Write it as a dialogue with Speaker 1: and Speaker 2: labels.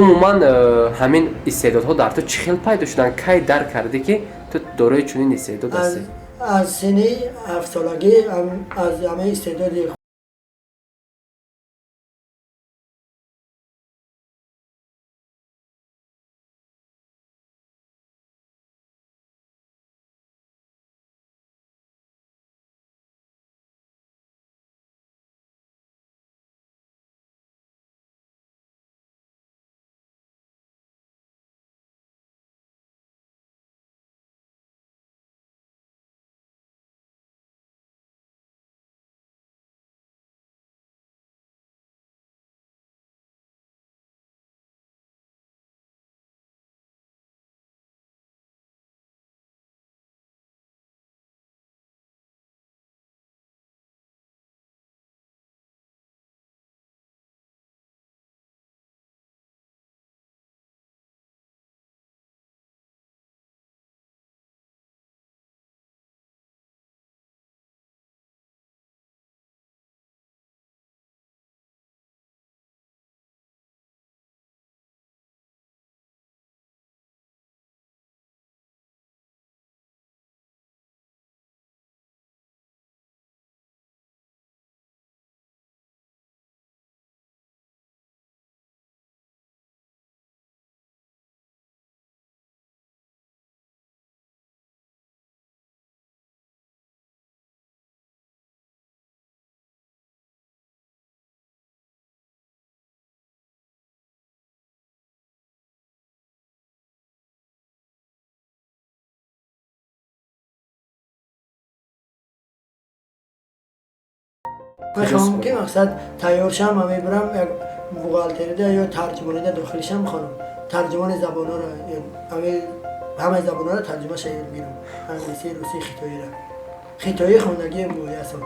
Speaker 1: Умуман, ҳамин истеъдодҳо дар ту чӣ хел пайдо шуданд? Кай дарк кардӣ, ки ту дорои чунин истеъдод ҳастӣ?
Speaker 2: Аз синни 7-солагӣ аз ҳамаи истеъдоди мехоҳам, ки мақсад тайёр шам ва мебарам як бухгалтерида ё тарҷумонида дохил шам, хонам тарҷумони забонҳоро, ҳамаи забонҳоро тарҷумаша ёд гирам: англисӣ, русӣ, хитоиро. Хитоӣ хондагием бо як сол.